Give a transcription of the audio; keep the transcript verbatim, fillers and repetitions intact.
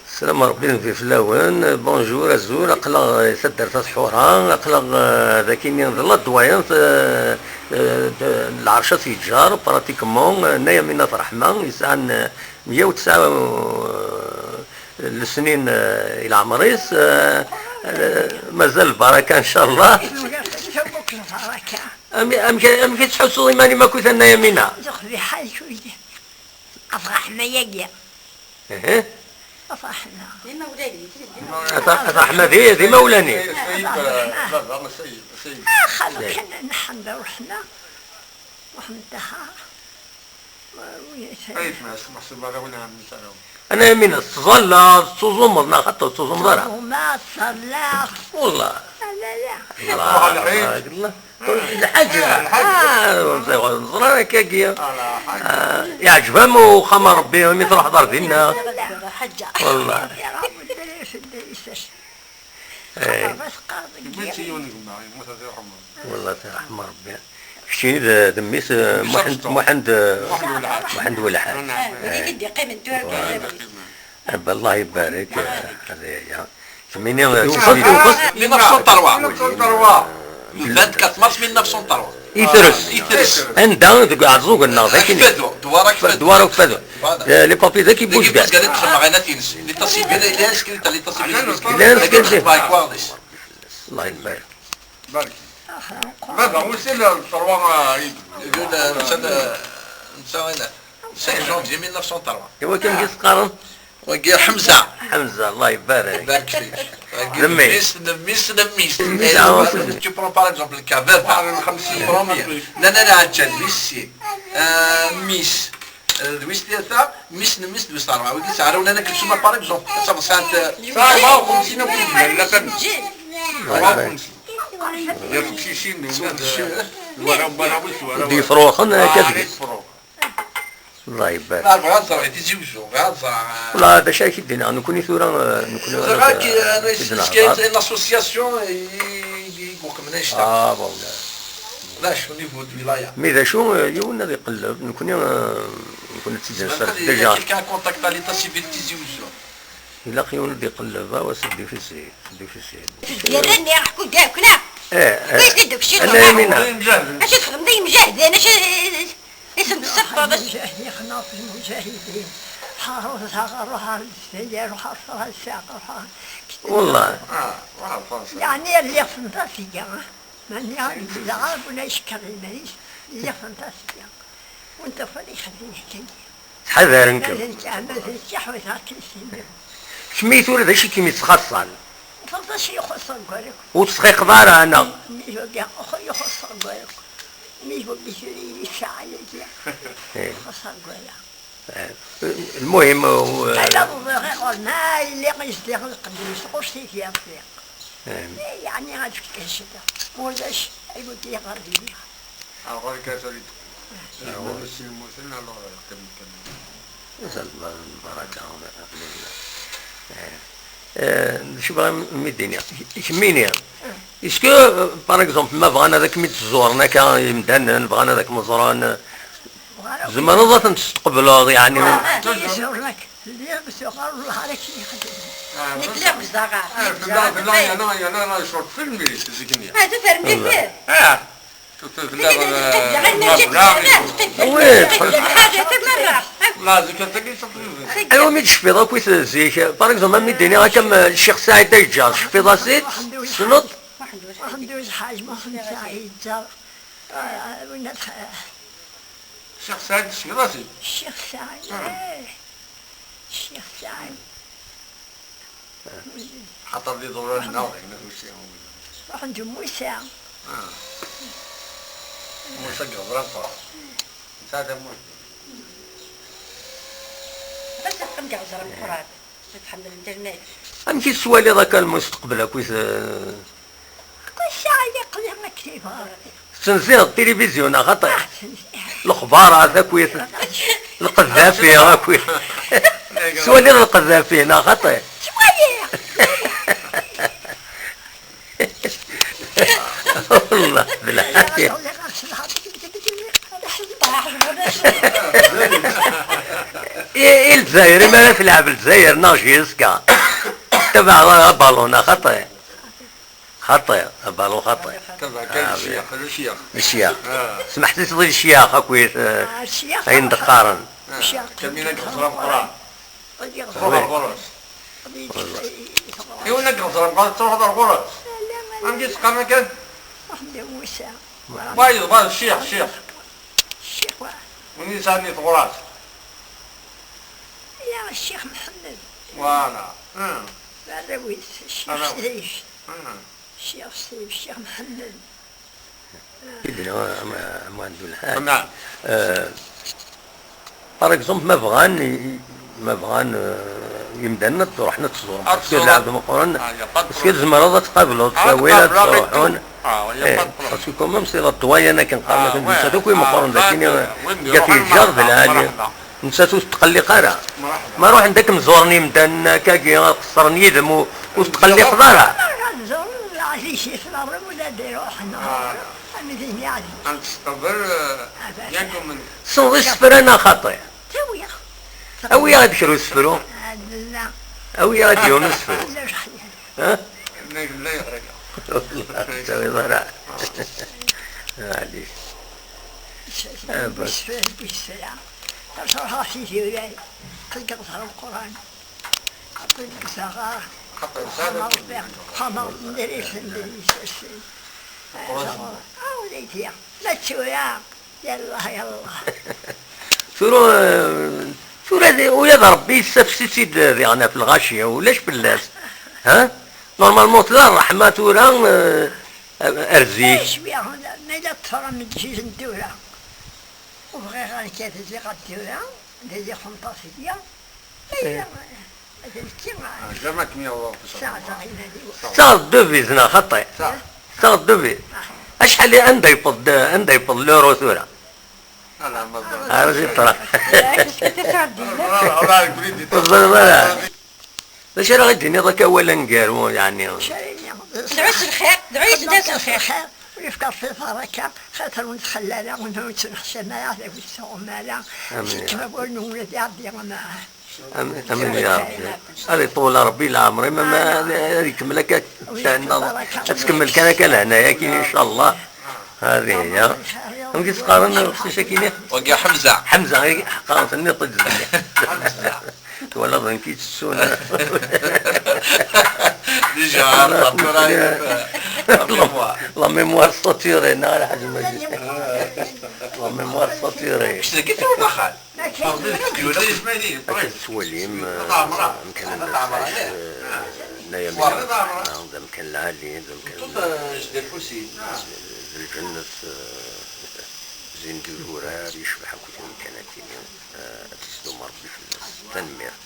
Slam Rebbi d Nnbi fell-awen. Bonjour, azul, aql-aɣ, eh, taddart At Ḥura, aql-aɣ, eh, dagi-nni d la doyenne, eh, eh, d-, lɛerc At Yeǧǧar, pratiquement, eh, Nna Yamina At Ṛeḥma, yesɛan, eh, meyya u tesɛa, eh, lesnin, eh, i leɛmer-is, eh, eh, mazal lbaraka, ncallah. Amek, amek, amek i tettḥussuḍ iman-im akkit a Nna Yamina? Ad ṛeḥma-yagi. Ehe. Ad ṛeḥma. Ad ṛeḥma di, di imawlan-im. Sayid, eh, baba, sayid, sayid. Axxam kan nḥemd ṛuḥna. Ṛuḥna daha. Ayt ma meḥsub ara win ɛemmi ara. A Nna Yamina, tettẓallaḍ, tettuẓumeḍ, neɣ xaṭi ur tettuẓumeḍ ara? Ttẓumeɣ, ttẓallaɣ. Wallah. La, la, la. Lḥaǧa. Ah, neẓra akkagi. Ah, iɛǧeb-am uxxam n Ṛebbi, mi truḥeḍ ar dinna. Lḥaǧa. Wallah. Eh. Yemmut yiwen gma, yemmut ad iṛḥem Ṛebbi. Wallah, ad iṛḥem Ṛebbi. Keččini d, d mmi-s, eh, Muḥend, Muḥend, eh, Muḥend Welḥaǧ. Muḥend Welḥaǧ. Eh. Zik i d-iqqimen tura. Voilà. Eh, Allah ibarek, eh, hadi ya. Kemmini, eh, mille neuf cent trois. Mille neuf cent trois. Le vingt-quatre mars mille neuf cent trois. Ittres. Ittres. Anda? Deg Ɛeẓẓug-nneɣ, d akken. Fadu, Dwar Fadu. Dwar Fadu. Voilà. Eh, les papiers dagi Bucgal. Bucgal i d-xedmeɣ ayennat-ines. L'état civil, il est inscrit à l'état civil. Il est inscrit. Dagi i d-xedmeɣ lekwaɣeḍ-is. Allah ibarek. Barek. Baba, aussi le trois, euh, il- Le, le, ça, le, ça, le cinq janvier mille neuf cent trois. Iwa kan gis qqaren? Wagi Ḥemza. Ḥemza, Allah ibarek. Ibarek fik. Wagi d mmi-s. Mmi-s, d mmi-s, d mmi-s. Mmi-s. Eh, ah, tu prends par exemple le cas, baba, premier. Nna Ɛeǧǧa, d wis sin. Euh, mmi-s. Euh, d wis tlata, mmi-s n mmi-s d wis ṛebɛa. Wagi sɛan Nna Kelsuma, par exemple. Ad tafeḍ sɛant, euh, ṛebɛa u xemsin akked mmi-s. Ṛebɛa u xemsin. Yak tisin, wara, wara, wis, wara, d ifruxen, akka deg-s. Allah ibarek. La, bɣiɣ ad ẓreɣ i Tizi Uzzu, bɣiɣ ad ẓreɣ, eh, wala, d acu ara k-id-iniɣ, nekkni tura, eh, nekkni tura, eh, k-id-nehḍer. Une association i, i, i yeqmen annect-a. Ah, bon. D acu, au niveau de wilaya. Mi d acu, eh, yiwen ad iqelleb, nekkni, eh, nekkni d tizi-nsen, déjà. Quelqu'un contact à l'état civil Tizi Uzzu. Ilaq yiwen ad iqelleb, ah, c'est difficile, c'est difficile. Tezgaren iḥku-d akk, neɣ? Eh, eh. Acu i txedmem d imjahden? Acu i txedmem d imjahden? Acu i sen-tesseṭṭeḍ? Imjahden, xnaṭ imujahidin. Ḥaruẓ, ḥaruẓ, ḥaruẓ, ḥaruẓ, ḥaruẓ, ḥaruẓ. Wallah. Ah, ṛuḥ ar Fransa. Yeɛni lliɣ fenṭasiya. Mani yezdeɣ Ṛebbi icekkeṛ iman-is, lliɣ fenṭasiya. Win tafan ixedmen ḥkayyi. Ttḥadaren-kem. Mazal-k, mazal-k ḥwajeɣ-kem sin. Kemmi tura d acu i kem-yettxaṣṣan? Ẓer d acu ixuṣṣen deg waruk. Ur tesxiqeḍ ara, neɣ? Mi, mi, ixuṣṣen deg waruk. Mi yewwi tura yili ssaɛa-yagi. Eh. Ixuṣṣen deg waruk. Eh, المهم, u-, ala ur bɣiɣ, ur ma yelli izdiɣ lqedd-is ɣur-s i t-yerfiq. Eh. Eh, yeɛni ad fkeɣ cedda. Ulac, ay wigi ɣer dini. Ah, ɣur-k ad tali. Ah, ɣur-k. Lmut si lmuten, alors, yeqqim kan. Mazal lbaraka, alhamdulillah. Eh. Eh, d acu bɣiɣ mi d-iniɣ? Kemmini. Est-ce que, euh, par exemple, ma bɣan ad kem-id-ẓuren akka yimdanen, bɣan ad kem-ẓren, euh, tzemreḍ ad ten-testqebleḍ, yeɛni? Ah, ah, ẓuren-ak. Lliɣ ẓuɣer, Allah ara k-yexdem. Ah, nekk lliɣ ẓuɣer. Ah, tella, tella, yerna, yerna, yerna short film, zik-nni. Ah, tufrem-it? Ah. Tella, eh, wi, anwa mi d-tecfiḍ akkit zik? Par exemple, mi d-iniɣ akka, mm, Ccix Saɛid Ayeǧǧar, tecfiḍ-as-id? Tessneḍ? Muḥend Uḥaǧ, Muḥend Saɛid Ǧar. Ah, win ad, Ccix Saɛid, tecfiḍ-as-id? Ccix Saɛid, eh. Ccix Saɛid. Xaṭer d iḍuran-nneɣ, d ayen ur sɛiɣ win. Ruḥen d Musa. Ah. Musa deg Ɣeẓra Meqqran. Nesɛa tamurt. Bas axxam deg Ɣeẓra Meqqran. Ad tḥemmlem termit. Amek i tettwaliḍ akka lmusteqbel akkit, eh, Kullec yeqli akken yebɣa. Tettsenziḍ tilivizyu neɣ xaṭi? Ah, ttsenziɣ. Lexbarat akkit. Lqeddafi akkit. Tettwaliḍ Lqeddafi neɣ xaṭi? Ttwaliɣ. Wallah, d lḥaǧa. Ih, I Lezzayer, imi ara telɛeb Lezzayer neɣ jiska. Tabaɛ abalun-a xaṭi. Xaṭi, abalun xaṭi. Tabaɛ kan ah, lecyax, lecyax. Lecyax. Ah. Smeḥ-as di lecyax akkit, eh, ah, lecyax ayen d-qqaren. Ah, lecyax. Kamina deg Xeẓra Meqqran. Tṛuḥ ɣer ɣur-s. Iwen deg Xeẓra Meqqran, tṛuḥeḍ ɣer ɣur-s. Amek i s-qqaren akken? Wayeḍ, wayeḍ, ccix, ccix. Ccix, wa. Win yesɛan i teɣras. Ya, Ccix Mḥemmed. Voilà. Hmm. Arraw-is, Ccix Srif. Hmm. Ccix Srif, Ccix Mḥemmed. I d-yenna am-, am Ɛebdulḥaǧ. Naɛam. Euh, par exemple, ma bɣan, ma bɣan, euh, yimdanen ad d-ruḥen ad tt-ẓuren. Ad tt-ẓuren. Parce que lɛebd meqqren, ah, y a pas de problème. Parce que tzemreḍ ad tqableḍ ttawil ad ttruḥun. Ah, y a pas de problème. Eh, parce que quand même, c'est le doyen akken qqaren, ah, akken d nettat akk i meqqren d akken, ah, win gat iruḥen, yeǧǧar d lɛali. Nettat ur tettqelliq ara. Mṛeḥba. Ma ruḥen-d ad kem-ẓuren yimdanen akkagi, ad qeṣṣren yid-m, ur, ur tettqelliqeḍ ara. Ad ẓuren, lɛali-k, ula d iruḥen. Ah. Am din yeɛni. Ad nestqebel, eh, ah, yan kumen. Tessneḍ isefra neɣ xaṭi? Tawiɣ. Awi-yaɣ-d kra usefru. Ah, la. Awi-yaɣ-d yiwen usefru. Ulac ḥyal. Ha? Nag la yeɣriga. Ur tettawiḍ ara. Maɛlic. Ah, bas. Isefra, isefra. Ad ruḥeɣ si Tiwlal. Qelgeɣ ẓer Lquran. Xaṭi deg usaɣar. Xaṭi, xaṭi. Xaṭi, xaṭi, xaṭi. Xaṭi, xaṭi. Ah, ulac ya. Ma d tura, yallah, yallah. Tura, eh, tura di, ula d Ṛebbi yessafsi-tt-id diɣen ɣef lɣaci, ulac fell-as. Ha? Normalement tella ṛṛeḥma tura, eh, ar zik. Cwiya, ma yella ṭṭfeɣ ameǧǧiz n tura. Ur bɣiɣ ara kan ad ziɣ ar tura, d azi xenṭaṣ-agi. Eh. Aya, d nekki. Ah, jamais kem-yaweḍ. Saɛzeɣ iman-iw. Tettaɣeḍ deviz neɣ xaṭi? Tettaɣeḍ deviz. Ah. Acḥal i, anda yewweḍ, anda yewweḍ l'euro tura? Ala, ma ẓer. Ara zi ṭṭra. Ur teẓriḍ ara. D acu ara ɣ-d-tiniḍ akka awal aneggaru, yeɛni? Dɛu s lxir, dɛu-yas-d s lxir. Ur yefka Ṛebbi lbaraka, xaṭer ur nettxellal ara, ur nettneḥsam ara, d awi tsuɣem ara. Amin. Zik ma wal nwen ad iɛeddi ama. Amin, amin ya Ṛebbi. Ad iṭul Ṛebbi leɛmeṛ-im, ama ad, ad ikemmel akka, ad tkemmel kan akka lehna-yagi, incallah. Hadi hiya. Amek i s-qqaren uqcic-agi-nni? Wagi Ḥemza. Ḥemza, i qqaren-t-nni ṭiǧ. Ḥemza. Twalaḍ amek i ttessun. Déjà, tura, la mémoire. La mémoire saturée, neɣ Lḥaǧ Maǧid. La mémoire saturée. Kečč dagi tura daxel. Teqbel deg yura yezmani. Akken tettwalim, eh, amkan n lmessage, eh, nna Yamina, d amkan lɛali, d amkan n, eh, d lǧennet, eh, zin d ugurar, yecbeḥ akk timkan-agi-nni, eh, ad teslum Ṛebbi fell-as. Tanemmirt.